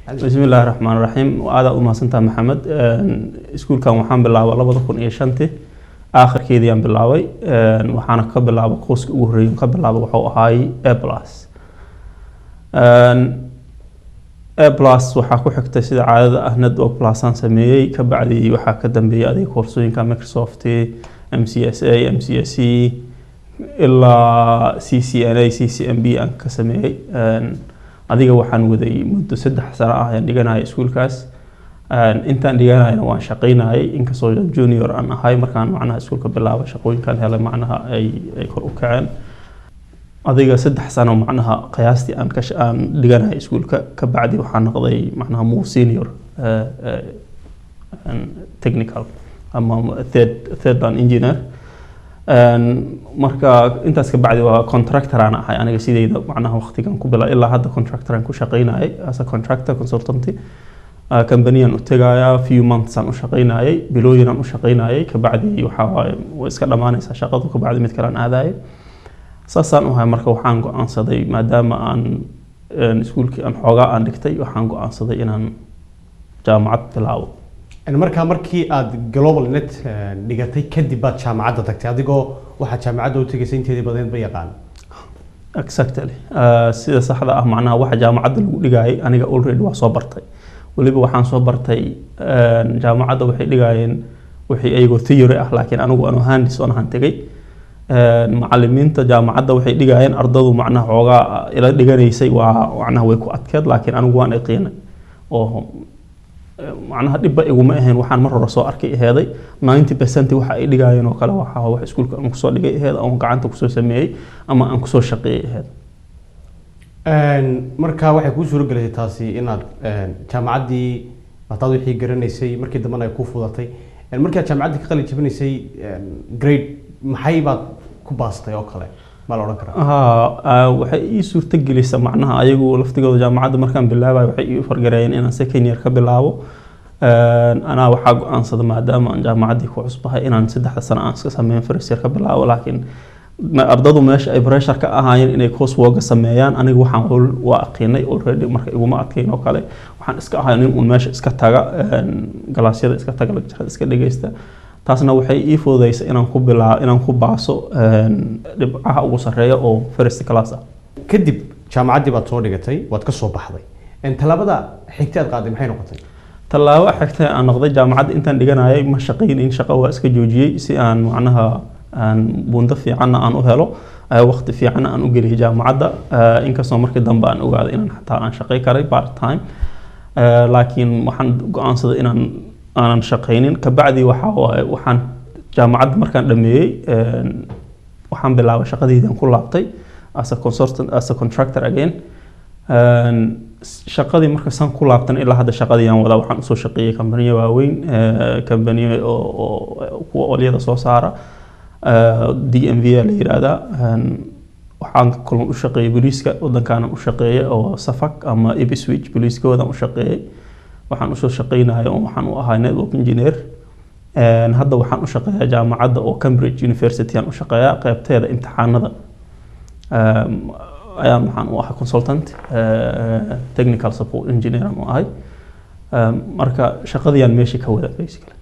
Bismi illaahi raxmaan raxiim. Aad u mahadsantaha, Maxamed. Iskuulkan waxaan bilaabay 2005-tii aakhirkeedii aan bilaabay. Waxaana ka bilaabay, course-ka ugu horreeyay ka bilaabay wuxuu ahaay A plus. A plus waxaa ku xigtay, sida caadada ah, Network Plus aan sameeyey. Ka bacdi waxaa ka dambeeyay adiga koorsooyinka Microsoft, MCSA, MCSE, ilaa CCNA, CCNP aan ka sameeyey. Adiga waxaan waday muddo 3 sano ah ayaan dhiganaya iskuulkaas. Intaan dhiganayana waan shaqaynayay, inkastoo junior aan ahay markaan macnaha iskuulka bilaabay. Shaqooyinkaan helay macnaha ay kor u kaceen. Adiga 3 sano macnaha qiyaastii aan dhiganaya iskuulka. Ka bacdi waxaan noqday macnaha more senior technical ama third line engineer. Marka intaas ka bacdi waa contractor aan ahay aniga sideyda. Macnaha waqtigan ku bila ilaa hadda contractor aan ku shaqaynayay, as a contractor consultant. Company-an u tegayaa, few months aan u shaqaynayay, bilooyin aan u shaqaynayay. Kabacdi waxaa waaye way iska dhammaanaysaa shaqadu, kabacdi mid kale aan aadayay. Saasaan u ahay. Marka waxaan go-aansaday, maadaama aan iskuulkii aan xoogaa aan dhigtay, waxaan go-aansaday inaan jaamacad bilaabo. Markaa markii aad Global Net dhigatay kadib baad jaamacadda tagtay, adigoo waxaad jaamacadda u tegaysay inteedii badeed ba yaqaan? Exactly. Sida saxda ah, macnaha waxa jaamacadda lagu dhigayay aniga already waa soo bartay. Weliba waxaan soo bartay, jaamacadda waxay dhigayeen wixii iyagoo theory ah, laakiin anigu anu hands on ahaan tegay. Macalimiinta jaamacadda waxay dhigayeen ardadu macnaha xoogaa ila dhiganaysay waa macnaha way ku adkeed, laakiin anigu waan iqiinay oo macnaha dhibba iguma ahayn. Waxaan mar hore soo arkay aheeday. 90% waxa ay dhigayeen oo kale waxa wax iskuulka aan kusoo dhigay aheed, aan gacanta kusoo sameeyey ama aan kusoo shaqeeyey aheed. Marka waxay kuu suuro gelisay taasi inaad jaamacaddii hadaad wixii garanaysay markii dambena ay kuu fudatay. Markii aad jaamacaddii ka qalin jabinaysay, grade maxay baad ku baastay oo kale ma la odhan karaa? Haa, waxay ii suurto gelisa macnaha ayagu laftigooda jaamacadda markaan bilaabayo waxay ii fargareeyeen inaan second year ka bilaabo. Anaa waxaa go-aansada, maadaama aan jaamacaddii ku cusbahay, inaan 3-da sano aan iska sameeyo, first year ka bilaabo. Laakiin ardadu meesha ay pressure ka ahaayeen inay coursework sameeyaan, aniga waxaan howl waa aqiinay already, marka iguma adkeyn oo kale. Waxaan iska ahay nin uun meesha iska taga, class-yada iska taga, lecture-ada iska dhegeysta. Taasna waxay ii fududeysay inaan ku bilaa inaan ku baaso dhibcaha ugu sarreeya oo first class ah. Kadib jaamacaddii baad soo dhigatay, waad ka soo baxday. Tallaabada xigta aad qaaday maxay noqotay? Tallaabo xigta aan noqday, jaamacadda intaan dhiganayay ma shaqaynin, shaqo waa iska joojiyey si aan macnaha aan buundo fiicanna aan u helo, waqti fiicanna aan u geliyay jaamacadda. Inkastoo markii dambe aan ogaaday inaan xataa aan shaqay karay part time, laakiin waxaan go-aansaday inaan aanan shaqaynin. Kabacdi waxa waaye waxaan jaamacadda markaan dhameeyey, waxaan bilaabay shaqadeydii ku laabtay as a consultant, as a contractor again. Shaqadii marka san ku laabtan ilaa hadda shaqadii aan wadaa. Waxaan usoo shaqeeyey kambaniyo waaweyn, kambaniyo oo kuwa olyada soo saara, DMV la yiraahdaa. Waxaan kaloo u shaqeeyey booliiska waddankaanan u shaqeeyey, oo Suffolk ama Ipswich booliiskoodan u shaqeeyey. Waxaan usoo shaqeynaya oo waxaan u ahaa network engineer. Hadda waxaan u shaqeeyaa jaamacadda oo Cambridge University aan u shaqeeyaa, qeybteeda imtixaanada ayaan waxaan u ahay consultant, technical support engineer aan u ahay. Marka shaqadii aan meeshii ka wada basically.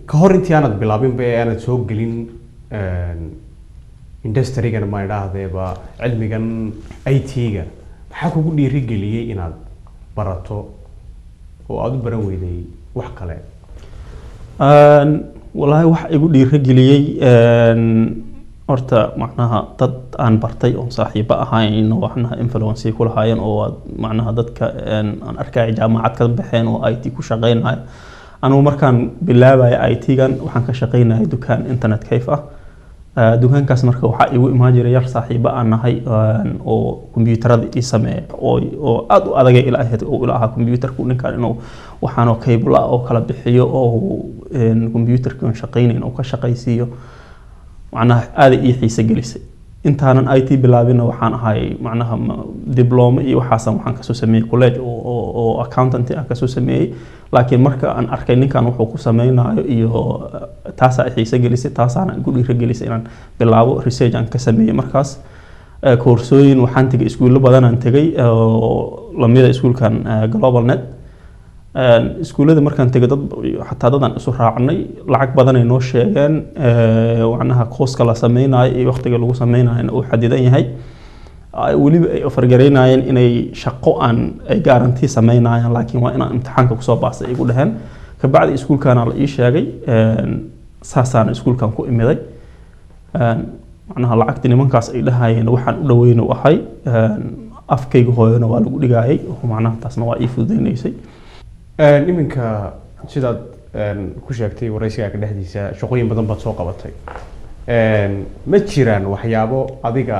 Ka hor intii aanad bilaabinba ee aanad soo gelin industry-gan, ma idhaahdeeba cilmigan IT-ga, maxaa kugu dhiirigeliyey inaad barato oo aada u baran weyday wax kale? Wallaahi wax igu dhiirigeliyey horta macnaha dad aan bartay oon saaxiibo ahayn oo macnaha influence ku lahaayeen oo macnaha dadka aan arkaya jaamacad ka baxeen oo IT ku shaqeynaya. Anugu markaan bilaabaya IT-gan waxaan ka shaqeynaya dukaan internet cafe ah. Dukaankaas marka waxaa igu imaan jiray yar saaxiibo aan nahay oo kombiyuutarada ii sameeya oo aada u adagay ila ahayd oo ila ahaa kombiyuutarku ninkan inuu waxaanoo cable ah oo kala bixiyo oo kombiyuutarkii oon shaqeynayn oo ka shaqaysiiyo, macnaha aaday ii xiise gelisay. Intaanan IT bilaabina waxaan ahay macnaha diploma iyo waxaasan waxaan kasoo sameeyey college oo accountant aan kasoo sameeyey. Laakiin marka aan arkay ninkan wuxuu ku sameynayo iyo taasaa i xiise gelisay, taasaana igu dhiirigelisay inaan bilaabo. Research aan ka sameeyey markaas, koorsooyin waxaan tegay, iskuullo badan aan tegay oo lamida iskuulkan Global Net. Iskuullada markaan tegay, dad xataa dadaan isu raacnay, lacag badanay noo sheegeen, macnaha course-ka la sameynayo iyo waqtiga lagu sameynayona uu xadidan yahay. Weliba ay offer gareynayeen inay shaqo aan ay guarantee sameynayaan, laakiin waa inaan imtixaanka kusoo baasay, igu dhaheen. Kabacdi iskuulkaana la ii sheegay, saasaana iskuulkan ku imiday. Macnaha lacagtii nimankaas ay dhahayeen waxaan u dhaweyn u ahay, afkayga hooyona waa lagu dhigayay oo macnaha taasna waa ii fududeynaysay. Iminka sidaad ku sheegtay waraysigaaga dhexdiisa, shaqooyin badan baad soo qabatay. Ma jiraan waxyaabo adiga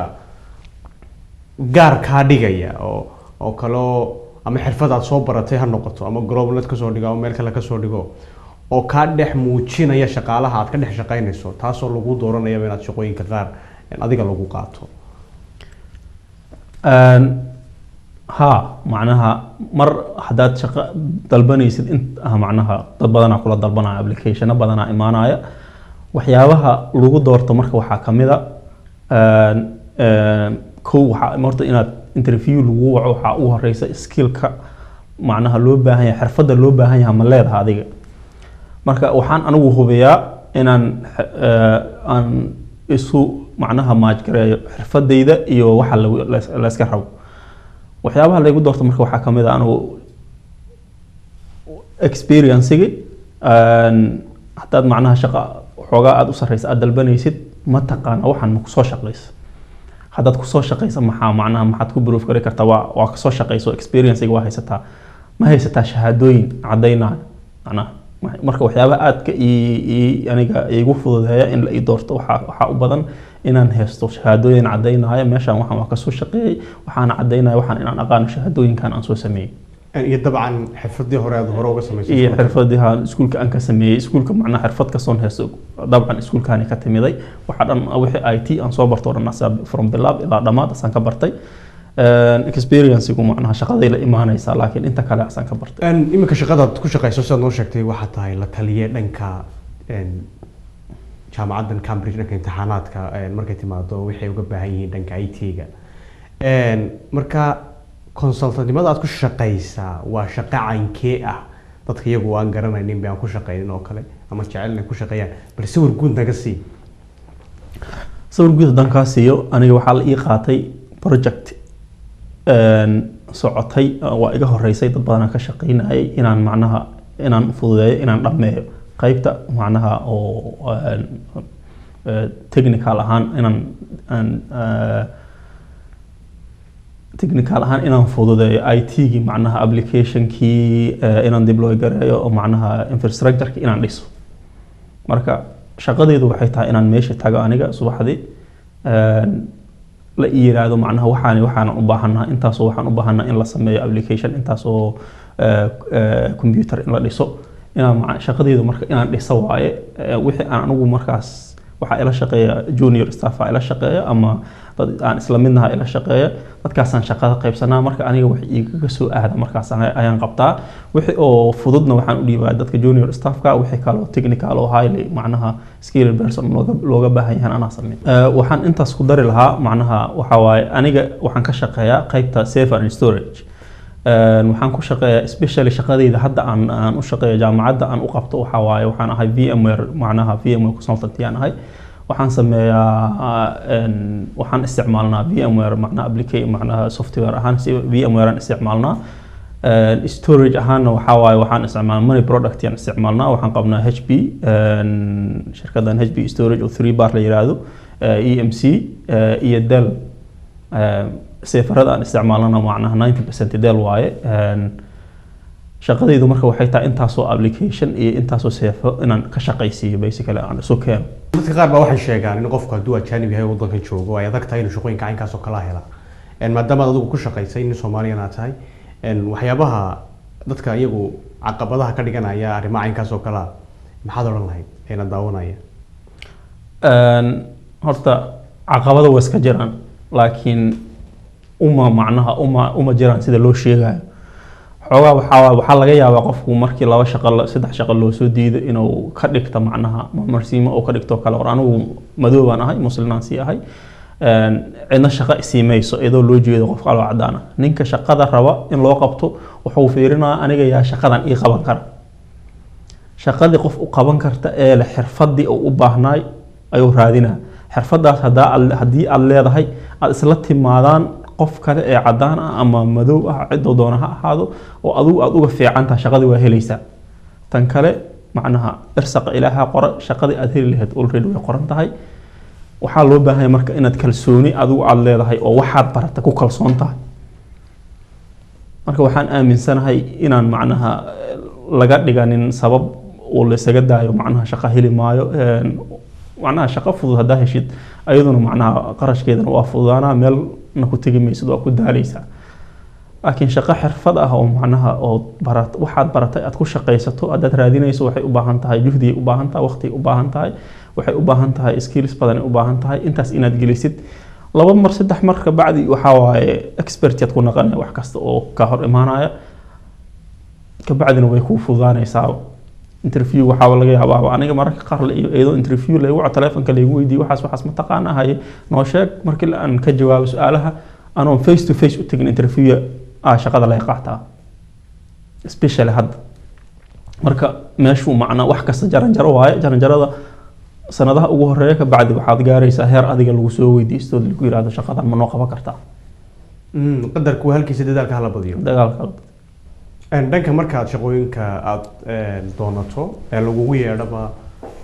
gaar kaa dhigaya oo kaloo ama xirfad aad soo baratay ha noqoto, ama GlobalNet kasoo dhigo ama meel kale kasoo dhigo, oo kaa dhex muujinaya shaqaalaha aad ka dhex shaqaynayso, taasoo lagu dooranayaba inaad shaqooyinka qaar adiga lagu qaato? Ha, macnaha mar haddaad shaqo dalbanaysid in macnaha dad badanaa kula dalbanaya, applicationo badanaa imaanaya. Waxyaabaha lagu doorto marka waxaa kamid a kow, waxaa horta inaad interview lagu waco waxaa ugu horeysa skillka macnaha loo baahan yahay, xirfadda loo baahan yahay ma leedaha adiga. Marka waxaan anigu hubiyaa inaan aan isu macnaha match gareeyo xirfadayda iyo waxa layska rabo. Waxyaabaha laygu doorto marka waxaa kamid a anigu experiencegi. Haddaad macnaha shaqa xoogaa aada u sarreysa aada dalbanaysid, ma taqaana waxaan ma kusoo shaqaysa? Haddaad kusoo shaqaysa, maxaa macnaha maxaad ku proof gari kartaa? Waa kasoo shaqayso, experiencega waa haysataa, ma haysataa shahaadooyin caddaynaya macnaha? Marka waxyaabaha aadka aniga iigu fududeeya in la ii doorto waxaa u badan inaan haysto shahaadooyin caddaynaya meeshaan waxaan waa kasoo shaqeeyey, waxaana caddaynaya waxaan inaan aqaano, shahaadooyinkan aan soo sameeyey. Iyo dabcan xirfadii hore aad hore uga samaysay. Iyo xirfadii iskuulka aan ka sameeyey. Iskuulka macnaha xirfad kastoon haysto dabcan iskuulkaani ka timiday. Waxa dhan wixii IT aan soo barto o dhan asaa from bilaab ilaa dhammaad asaan ka bartay. Experiencegu macnaha shaqaday la imaanaysaa, laakiin inta kale asaan ka bartay. Iminka shaqadaad ku shaqayso, sidaad noo sheegtay, waxaa tahay la taliye dhanka jaamacaddan Cambridge, dhanka imtixaanaadka markay timaado waxay uga baahan yihiin dhanka IT-ga. Marka consultantnimada aad ku shaqaysaa waa shaqo caynkee ah? Dadka iyagu aan garanaynin bay aan ku shaqaynin oo kale ama jecel inay ku shaqeeyaan, bal sawir guud naga sii. Sawir guud haddaan kaa siiyo, aniga waxaa la ii qaatay project socotay, waa iga horeysay, dad badanaa ka shaqeynayay, inaan macnaha inaan fududeeyo, inaan dhammeeyo qaybta macnaha oo technical ahaan inaan technical ahaan inaan fududeeyo IT-gii, macnaha application-kii inaan deploy gareeyo oo macnaha infrastructure-ki inaan dhiso. Marka shaqadeydu waxay tahay inaan meesha tago aniga subaxdii, la ii yiraahdo macnaha waxaan u baahannahay intaasoo, waxaan u baahannahay in la sameeyo application intaasoo, computer in la dhiso, inaan shaqadeydu marka inaan dhiso waaye. Wixii aan anigu markaas waxaa ila shaqeeya junior staff aa ila shaqeeya ama dad aan isla midnaha ila shaqeeya, dadkaasaan shaqada qaybsanaa. Marka aniga wax igaga soo aada markaas ayaan qabtaa. Wixii oo fududna waxaan u dhiibaa dadka junior staffka, wixii kale oo technical oo highly macnaha skilled person looga baahan yahan anaa sameyn. Waxaan intaas ku dari lahaa, macnaha waxaa waaye aniga waxaan ka shaqeeyaa qaybta server and storage. Waxaan ku shaqeeyaa especially shaqadayda hadda aan u shaqeeyo jaamacadda aan u qabto waxaa waaye waxaan ahay VMware, macnaha VMware consultant yaan ahay. Waxaan sameeyaa waxaan isticmaalnaa VMware, macnaha application, macnaha software ahaan si VMware aan isticmaalnaa. Storage ahaanna waxaa waaye waxaan isticmaalnaa many product yaan isticmaalnaa. Waxaan qabnaa HP, shirkaddan HP storage oo 3 bar la yiraahdo, EMC iyo Dell. Serverada aan isticmaalnana macnaha 90% Dell waaye. Shaqadaydu marka waxay tahay intaasoo application iyo intaasoo server inaan ka shaqaysiiyo, basically aan isu keeno. Dadka qaar baa waxay sheegaan in qofku hadduu ajaanib yahay, waddankan joogo, ay adag tahay inuu shaqooyinka caynkaas oo kala hela. Maadaama aad adigu ku shaqaysay, nin Soomaaliyan aad tahay, waxyaabaha dadka iyagu caqabadaha ka dhiganaya arrimaha caynkaas oo kale ah maxaad odhan lahayd eena daawanaya? Horta caqabado way iska jiraan, laakiin uma macnaha uma jiraan sida loo sheegayo. Xoogaa waxaa laga yaabaa qofku markii laba shaqo saddex shaqo loo soo diido inuu ka dhigto macnaha marsiimo oo ka dhigto kale, war anigu madow baan ahay, muslinaan sii ahay. Cidna shaqo isiimayso iyadoo loo jeedo qof kaloo cadaan ah. Ninka shaqada raba in loo qabto wuxuu fiirinayaa, aniga yaa shaqadan ii qaban kara? Shaqadii qof u qaban karta ee leh xirfadii uu u baahnaay ayuu raadinaa. Xirfadaas haddii aad leedahay, aad isla timaadaan qof kale ee cadaan ah ama madow ah, cidoo doona ha ahaado, oo adigu aad uga fiican tahay, shaqadii waa helaysaa. Tan kale, macnaha irsaqa Ilaaha qora. Shaqadii aad heli lahayd already way qoran tahay. Waxaa loo baahan yahay marka inaad kalsooni adigu aad leedahay oo waxaad barata ku kalsoon tahay. Marka waxaan aaminsanahay inaan macnaha laga dhiganin sabab uu laysaga daayo macnaha shaqo heli maayo. Macnaha shaqo fudud haddaa heshid, ayaduna macnaha qarashkeedana waa fududaanaa, meelna ku tegi maysid, waa ku daaleysaa. Laakiin shaqo xirfad ah oo macnaha oo barat, waxaad baratay aad ku shaqaysato haddaad raadinayso, waxay u baahan tahay juhdigay u baahan tahay, waqtigay u baahan tahay, waxay u baahan tahay skills badanay u baahan tahay. Intaas inaad gelisid laba mar, saddex mar, ka bacdi waxaa waaye expert yaad ku naqanaya wax kasta oo ka hor imaanaya. Kabacdina way kuu fududaanaysaa interview. Waxaaba laga yaabaa aniga mararka qaar la iyo iyadoo interview laygu waco, telefonka laygu weydiiyo, Waxaas ma taqaana? Haye, noo sheeg." Markii aan ka jawaabo su-aalaha, anoon face to face u tegin interview ah, shaqada laga qaataa, especially hadda. Marka meeshu macnaa wax kasta jaranjaro waaye. Jaranjarada sanadaha ugu horeeya, ka bacdi waxaad gaaraysaa heer adiga lagu soo weydiisto, lagu yiraahdo, "Shaqadan ma noo qaban kartaa?" Qadarku waa halkiisa, dadaalka hala badiyo. Dagaalka. Dhanka markaad shaqooyinka aad doonato ee lagugu yeedhaba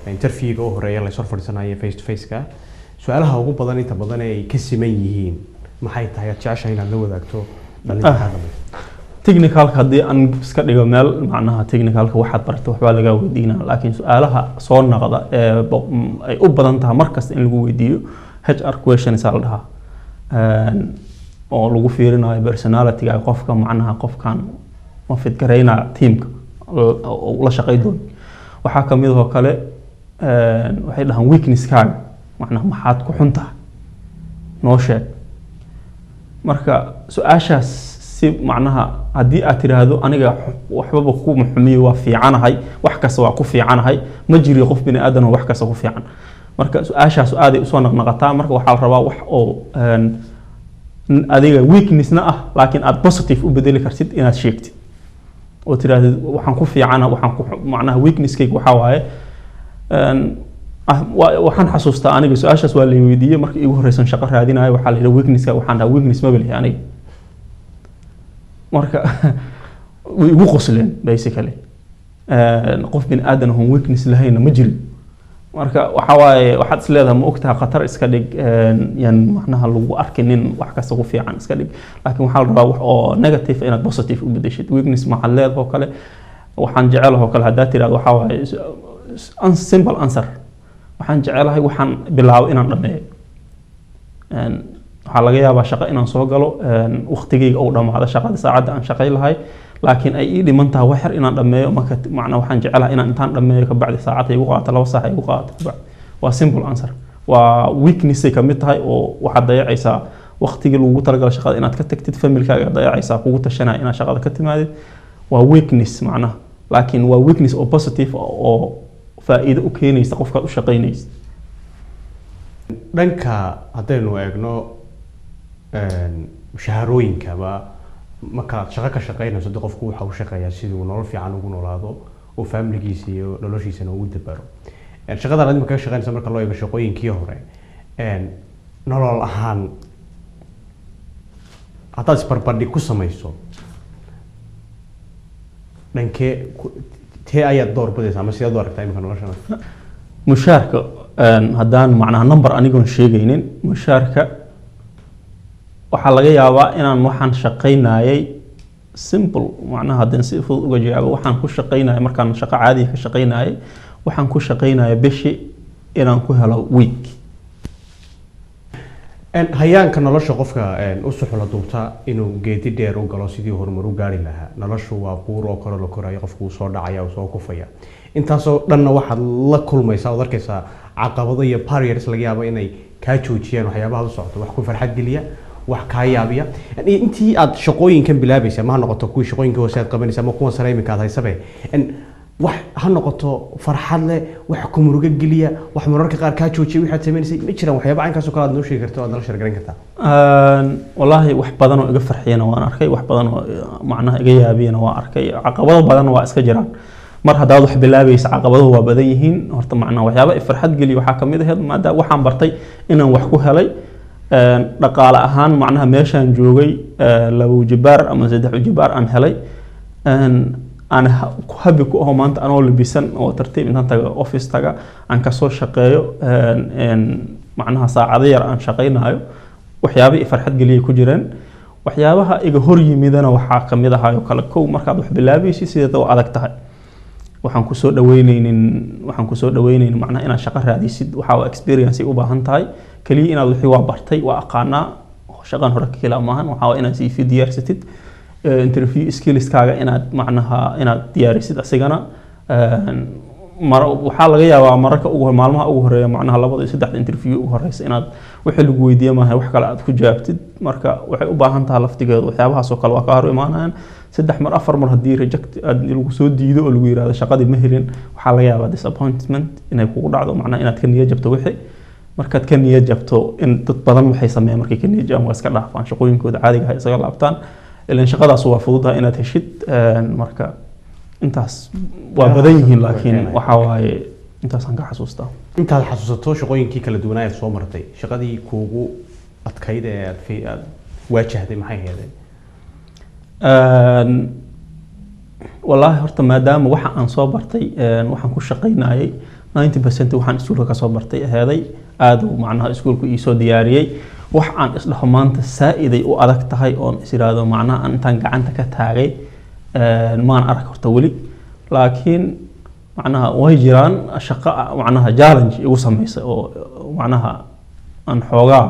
interviewga u horeeya laysor fadhiisanayo face to face-ka, su-aalaha ugu badan inta badan ee ay ka siman yihiin maxay tahay, aad jeceshahay inaad la wadaagto dhalinta kaa dambaysa? Technicalka haddii aan iska dhigo meel, macnaha technicalka waxaad barata waxbaa lagaa weydiinaa, laakiin su-aalaha soo naqda ee ay u badan tahay markasta in lagu weydiiyo HR questions aa la dhahaa, oo lagu fiirinayo personality-ga qofka, macnaha qofkan ma fit garaynaya teamka oo la shaqay doono. Waxaa kamid oo kale, waxay dhahaan, "Weaknesskaaga, macnaha maxaad ku xun tahay, noo sheeg." Marka su-aashaas si macnaha haddii aad tiraahdo, "Aniga waxbaba kuma xumiyo, waa fiicanahay, wax kasta waa ku fiicanahay," ma jiri qof bini aadan oo wax kasta ku fiican. Marka su-aashaas aaday usoo naqnaqataa. Marka waxaa la rabaa wax oo adiga weaknessna ah, laakiin aad positive u bedeli kartid inaad sheegtid oo tirahdid, "Waxaan ku fiicana, waxaan ku macnaha weaknesskayga waxaa waaye." Waxaan xasuustaa aniga su-aashaas waa la weydiiyey markii iigu horeysan shaqo raadinayo. Waxaa la yidhi, "Weaknesska." Waxaan dhaha, "Weakness ma belihi aniga." Marka way igu qosleen basically. Qof bini aadan oon weakness lahayna ma jirin. Marka waxaa waaye, waxaad is leedahay, ma ogtahay, khatar iska dhig, yaan macnaha lagu arkinin wax kasta ku fiican iska dhig, laakiin waxaa la rabaa wax oo negative inaad positive u bedeshid. Weakness maxaad leedahay oo kale? Waxaan jecelahay oo kale haddaad tiraahdo, waxaa waaye simple answer: waxaan jecelahay waxaan bilaabo inaan dhameeyo. Waxaa laga yaabaa shaqo inaan soo galo, waqtigeyga uu dhamaado shaqada, saacadda aan shaqay lahay, laakiin ay ii dhiman tahay wax yar inaan dhameeyo. Marka macnaa waxaan jecelahay inaan intaan dhameeyo kabacdi, saacad ay igu qaato, 2 saac ay igu qaato kabacdi. Waa simple answer. Waa weakness ay kamid tahay oo waxaad dayacaysaa waqtigii lagugu talagalay shaqada inaad ka tagtid, familkaaga dayacaysaa kugu tashanaya inaad shaqada ka timaadid. Waa weakness macnaha, laakiin waa weakness oo positive ah oo faa'iido u keenaysa qofkaad u shaqaynaysa. Dhanka haddaynu eegno mushaharooyinkaba, markaad shaqo ka shaqaynayso, de qofku waxa uu shaqeeyaa sidii uu nolol fiican ugu noolaado oo familigiisa iyo noloshiisana ugu dabaro. Shaqadan aad imika ka shaqaynaysa, marka loo eego shaqooyinkii hore, nolol ahaan haddaad isbarbardhig ku samayso, dhankee tee ayaad door bidaysaa ama sideed u aragtaa imika noloshana? Mushaarka, haddaan macnaha number anigoon sheegaynin, mushaarka waxaa laga yaabaa inaan waxaan shaqaynayay, simple macnaha haddaan si fudud uga jawaabo, waxaan ku shaqaynayay markaan shaqo caadiga ka shaqaynayay, waxaan ku shaqaynayay bishii inaan ku helo week. Hayaanka nolosha qofka u suxula duubta inuu geedi dheer u galo sidii horumar u gaari lahaa. Noloshu waa buur oo kale la korayo, qofku uu soo dhacaya, uu soo kufaya, intaasoo dhanna waxaad la kulmaysaa ood arkaysaa caqabado iyo barriers laga yaabo inay kaa joojiyaan waxyaabaha u socoto, wax ku farxad geliya, wax kaa yaabiya. Intii aad shaqooyinkan bilaabaysa, ma ha noqoto kuwii shaqooyinka hoose aad qabanaysa ama kuwan sare iminka aad haysabe, Wax ha noqoto farxad leh, wax ku murugo geliya, wax mararka qaar kaa joojiya waxaad sameynaysay, ma jiraan waxyaaba caynkaas oo kale aad noo sheegi karto, aad nala share garayn kartaa? Wallaahi wax badan oo iga farxiyana waan arkay, wax badan oo macnaha iga yaabiyana waan arkay. Caqabado badan waa iska jiraan. Mar haddaad wax bilaabaysa, caqabaduhu waa badan yihiin. Horta macnaha waxyaaba i farxad geliya waxaa kamid ahayd, maadaama waxaan bartay inaan wax ku helay, dhaqaale ahaan macnaha meeshaan joogay 2 jibaar ama 3 jibaar aan helay, aan ku happy ku aho maanta anoo labisan oo tartiib intaan taga office taga aan kasoo shaqeeyo, macnaha saacado yar aan shaqaynayo. Waxyaaba i farxad geliyay ku jireen. Waxyaabaha iga hor yimidana waxaa kamid ahaa oo kale, kow, markaad wax bilaabaysid sideeda u adag tahay, waxaan kusoo dhaweyneynin macnaha inaad shaqo raadisid. Waxaa waa experience ay u baahan tahay. Kaliya inaad wixii waa bartay, waa aqaanaa, shaqan hore ka hela maahan. Waxaa waa inaad CV diyaarsatid, interview skillskaaga inaad macnaha inaad diyaarisid asigana. Mar waxaa laga yaabaa mararka ugu maalmaha ugu horeeya, macnaha labada iyo saddexda interview ugu horeysa, inaad wixii lagu weydiiye maaha wax kale aad ku jawaabtid. Marka waxay u baahan tahay laftigeedu waxyaabahaas oo kale waa ka hor imaanayaan. Saddex mar, afar mar haddii reject aad lagu soo diido oo lagu yiraahdo shaqadii ma helin, waxaa laga yaabaa disappointment inay kugu dhacdo, macnaha inaad ka niyad jabto. Wixii markaad ka niyad jabto, in dad badan waxay sameeyaan markay ka niyad jabaan, waa iska dhaafaan shaqooyinkooda caadiga ah, isaga laabtaan, ilan shaqadaas waa fududahay inaad heshid. Marka intaas waa badan yihiin, laakiin waxaa waaye intaasaan ka xasuustaa. Intaad xasuusato shaqooyinkii kala duwanaa aad soo martay, shaqadii kuugu adkayd ee aad waajahday maxay ahaydeen? Wallaahi horta maadaama waxa aan soo bartay, waxaan ku shaqaynayay 90% waxaan iskuulka kasoo bartay aheeday, aad uu macnaha iskuulku iisoo diyaariyey. Wax aan isdhaho maanta saa-iday u adag tahay oon is iraahdo macnaha aan intaan gacanta ka taagay, maan arag horta weli. Laakiin macnaha way jiraan shaqo macnaha challenge igu sameysay oo macnaha aan xoogaa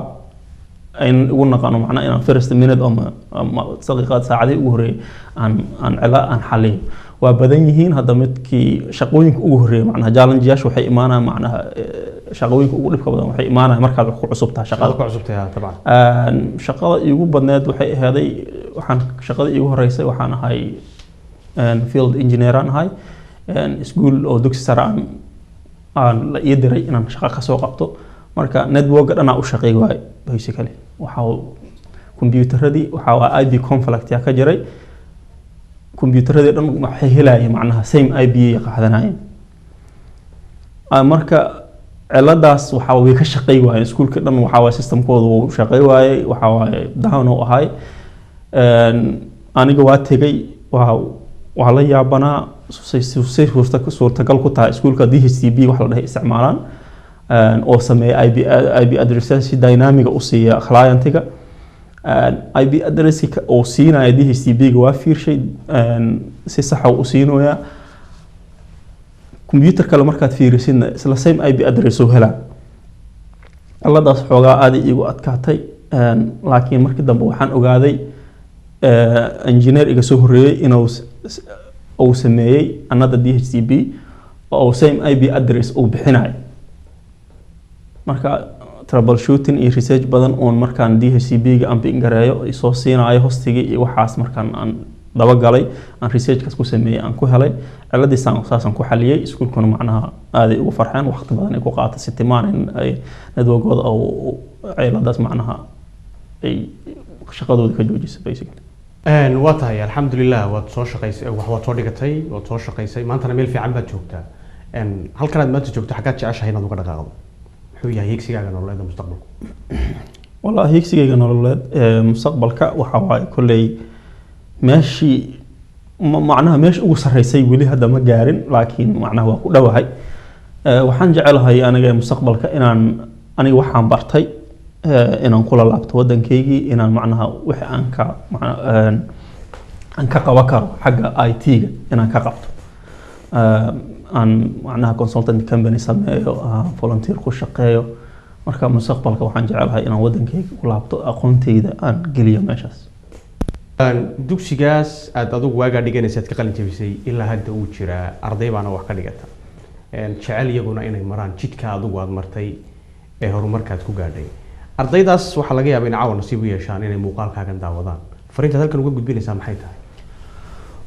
ayn igu naqano macnaha inaan first minute ama daqiiqaad saacadihii ugu horreeyay aan cila aan xaliyo. Waa badan yihiin. Hadda midkii shaqooyinka ugu horreeyay macnaha challengeyaasha waxay imaanayaan, macnaha shaqooyinka ugu dhibka badan waxay imaanayaan markaad wax ku cusub tahay shaqada. Shaqada ku cusubtahay, ha, dabcan. Shaqada iigu badneed waxay aheeday, waxaan shaqada iigu horeysay waxaan ahay field engineer aan ahay. Iskuul oo dugsi sare aan la ii diray inaan shaqo kasoo qabto. Marka networka dhanaa u shaqeey waaye. Basically waxaa kombiyuutaradii waxaa waa IP conflict yaa ka jiray. Kombiyuutaradii dhan waxay helayeen macnaha same IP ay qaadanayeen. Marka ciladaas waxaa way ka shaqey waayeen iskuulka dhan. Waxaa waaye systemkooda wuu shaqey waayey, waxaa waaye down uu ahay. Aniga waa tegey, waa la yaabanaa say suurtagal ku tahay iskuulka DHCP wax la dhahay isticmaalaan, oo sameeya IP address si dynamic u siiya clientiga. IP addresski uu siinaya DHCP ga waa fiirshay, si sax u siinayaa. Computer kale markaad fiirisidna isla same IP address uu helaa. Ciladaas xoogaa aad iigu adkaatay. Laakiin markii dambe waxaan ogaaday engineer iga soo horreeyey inuu uu sameeyey another DHCP oo same IP address uu bixinayo. Marka troubleshooting iyo research badan oon markaan DHCP ga aan ping gareeyo soo siinayo hostigii iyo waxaas, markaan aan dabagalay, aan researchkaas ku sameeyey, aan ku helay ciladiisaan, saasaan ku xaliyey. Iskuulkuna macnaha aaday ugu farxeen. Waqti badan ay ku qaatay sitimaan in ay networkooda oo ciladaas macnaha ay shaqadooda ka joojisay basically. Waa tahay, alxamdulilah. Waad soo shaqaysay, wax waad soo dhigatay, waad soo shaqaysay, maantana meel fiican baad joogtaa. Halkan aad maanta joogto, xaggaad jeceshahay inaad uga dhaqaaqdo? Muxuu yahay higsigaaga nololeed ee mustaqbalku? Wallahi higsigayga nololeed ee mustaqbalka waxa waaye kolley meeshii macnaha meesha ugu sarreysay weli hadda ma gaarin, laakiin macnaha waa ku dhowahay. Waxaan jecelahay aniga mustaqbalka inaan aniga waxaan bartay inaan kula laabto waddankaygii, inaan macnaha wixii aan ka macna aan ka qaban karo xagga IT-ga inaan ka qabto. Aan macnaha consultant company sameeyo, aan volunteer ku shaqeeyo. Marka mustaqbalka waxaan jecelahay inaan waddankayga ku laabto, aqoontayda aan geliyo meeshaas. Dugsigaas aad adigu waagaa dhiganaysa aad ka qalin jabisay ilaa hadda uu jiraa, arday baana wax ka dhigata. Jecel iyaguna inay maraan jidka adigu aad martay ee horumarkaad ku gaadhay. Ardaydaas waxaa laga yaabaa in caawa nasiib u yeeshaan inay muuqaalkaagan daawadaan. Fariintaad halkan uga gudbinaysaa maxay tahay?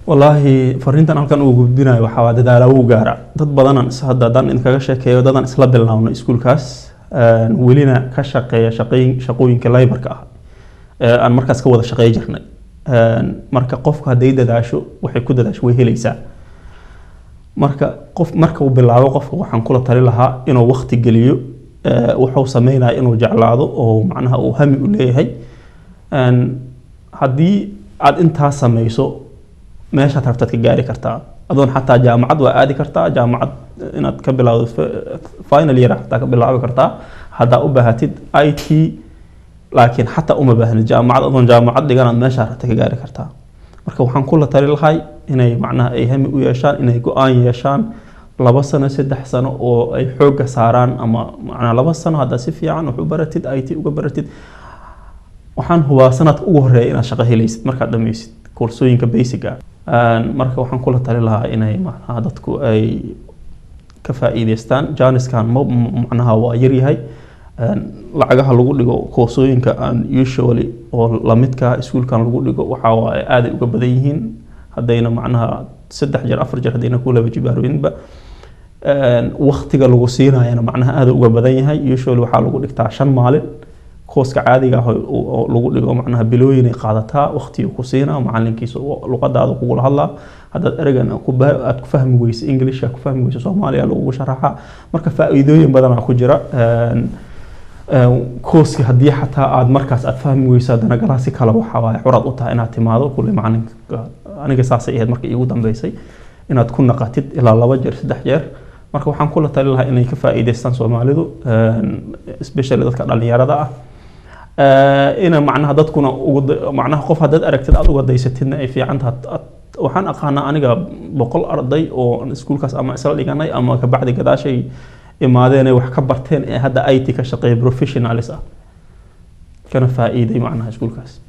Wallaahi, fariintan halkan uu gudbinayo waxaa waa dadaala wuu gaara. Dad badanaan is hadda haddaan idinkaga sheekeeyo, dadaan isla bilaawno iskuulkaas, welina ka shaqeeya shaqooyinka labour-ka ah ee aan markaas ka wada shaqeey jirnay. Marka qofku hadday dadaasho, waxay ku dadaasho way helaysaa. Marka qof marka uu bilaabo, qofka waxaan kula tali lahaa inuu waqti geliyo, wuxuu sameynaya inuu jeclaado oo macnaha uu hami u leeyahay. Haddii aad intaas sameyso, meeshaad rabtaad ka gaari kartaa, adoon xataa jaamacad waa aadi kartaa. Jaamacad inaad ka bilowdo final year xataa ka bilaabi kartaa haddaa u baahatid IT, laakiin xataa uma baahnid jaamacad. Adoon jaamacad dhiganaad meeshaa rabta ka gaari kartaa. Marka waxaan kula tali lahay inay macnaha ay hami u yeeshaan, inay go-aan yeeshaan, 2 sano, 3 sano oo ay xoogga saaraan, ama macnaha 2 sano haddaa si fiican wax u baratid, IT uga baratid, waxaan hubaa sanadka ugu horeeya inaad shaqo helaysid markaad dhameysid koorsooyinka basic ah. Marka waxaan kula tali lahaa inay macnaha dadku ay ka faa'iideystaan jaaniskan. Ma macnaha waa yaryahay. Lacagaha lagu dhigo koorsooyinka aan usually oo lamidka iskuulkan lagu dhigo waxaa waaye aaday uga badan yihiin, haddayna macnaha 3 jeer, 4 jeer haddayna ku laba jibaarooyinba. Waqtiga lagu siinayana macnaha aad uga badan yahay. Usually waxaa lagu dhigtaa 5 maalin. Kooska caadiga ah oo lagu dhigo macnaha bilooyin ay qaadataa. Waqtigu ku siinaa macalinkiisa, luqadaada kugula hadlaa. Haddaad ereygan aad ku fahmi weyso Englishka, ku fahmi weyso Soomaaliya lagugu sharaxaa. Marka faa'iidooyin badanaa ku jira. Kooski haddii xataa aad markaas aad fahmi weyso, haddana galaasi kale waxaa waaye xuraad u tahay inaad timaado kulle macalinka. Aniga saasay ahayd marka iigu dambeysay, inaad ku naqatid ilaa 2 jeer, 3 jeer. Marka waxaan kula tali lahaa inay ka faa'iideystaan Soomaalidu, especially dadka dhalinyarada ah. Ina macnaha dadkuna ugu macnaha qof haddaad aragtid aad uga daysatidna ay fiican tahay. Waxaan aqaanaa aniga 100 arday oo aan iskuulkaas ama isla dhiganay ama kabacdi gadaashay imaadeen ay wax ka barteen ee hadda IT ka shaqeeya, professionals ah, kana faa'iiday macnaha iskuulkaas.